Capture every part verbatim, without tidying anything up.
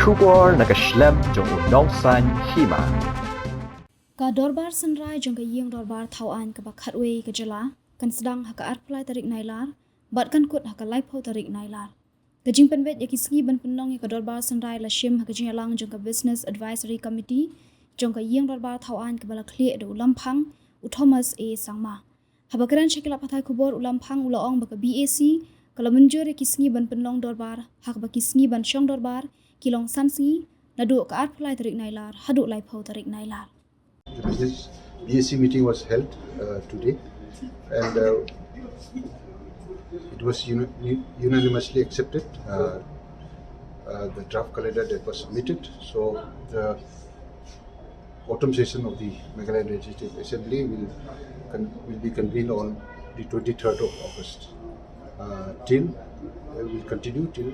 Khubor na ka shlem jong u nongsaiñ hima. Ka Dorbar Synrai jong ka Ïing Dorbar Thawaiñ kaba khatwei ka jylla kan sdang ha ka arphew lai tarik Nailar bad kan kut ha ka laiphew tarik Nailar. Ka jingpynbeit ïa ki sngi ban pynlong ïa ka Dorbar Synrai la shim ha ka jingïalang jong ka Business Advisory Committee jong ka Ïing Dorbar Thawaiñ kaba la khlieh da u Lamphang, u Thomas A Sangma. Haba kren sha ki lad pathai khubor, u Lamphang u la ong ba ka B A C ka la mynjur ïa ki sngi ban pynlong dorbar, ha kaba ki sngi ban shong dorbar ki long san sngi, naduh ka arphew lai tarik Nailar haduh laiphew tarik Nailar. The business B A C meeting was held uh, today, and uh, it was uni- unanimously accepted. Uh, uh, the draft calendar that was submitted. So the autumn session of the Meghalaya Legislative Assembly will con- will be convened on the twenty-third of August. Uh, till uh, will continue till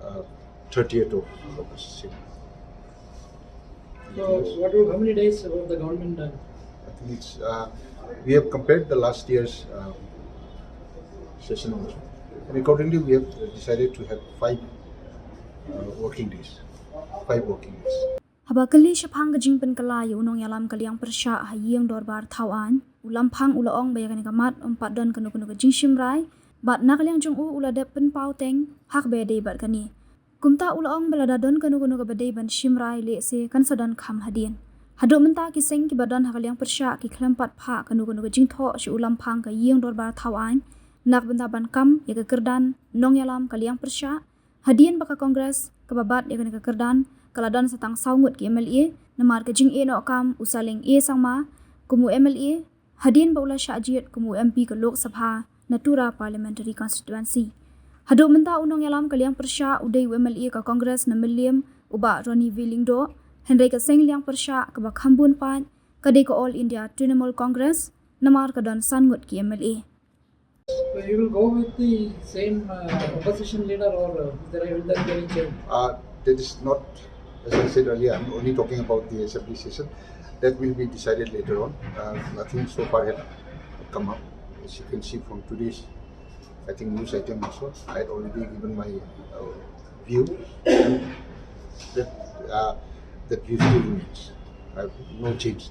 uh, thirtieth of August. So, what will, how many days will the government done? I think it's uh, we have compared the last year's uh, session also, and accordingly we have decided to have five uh, working days, five working days. Haba kylli shaphang ka jingpynkylla ïa u nongïalam ka liang pyrshah ha Ïing Dorbar Thawaiñ, u Lamphang u la ong ba ïa kane ka mat ym pat don kano kano ka jingshim rai, bad na ka liang jong u u la dep pynpaw teng ha kaba ïadei bad kane. Kumta u la ong ba lada don kano kano kaba dei ban shim rai lehse kan sa don kham hadien. Haduh mynta ki seng kiba don ha ka liang pyrshah ki khlem pat phah kano kano ka jingthoh sha u Lamphang ka Ïing Dorbar Thawaiñ na ka bynta ban kam ïa ka kyrdan nongïalam ka liang pyrshah. Hadien ba ka Congress kaba bat ïa kane ka kyrdan ka la don sa tang saw ngut ki M L A, namar ka jingeh noh kam u Saleng A Sangma kum u M L A, hadien ba u la shah jied kum u M P ka Lok Sabha na Tura Parliamentary Constituency. Haduh mynta u nongïalam ka liang pyrshah u dei u M L A ka Congress na Mylliem, u Bah Ronnie V Lyngdoh, hynrei ka seng liang pyrshah kaba kham bun paid ka dei ka All India Trinamool Congress, namar ka don san ngut ki M L A. So you will go with the same uh, opposition leader, or uh, is there will there be any change? Uh, that is not, as I said earlier, I'm only talking about the assembly session. That will be decided later on. Uh, nothing so far had come up. As you can see from today's, I think, news item also, I had already given my uh, view. And that uh, that view still remains. Uh, no change.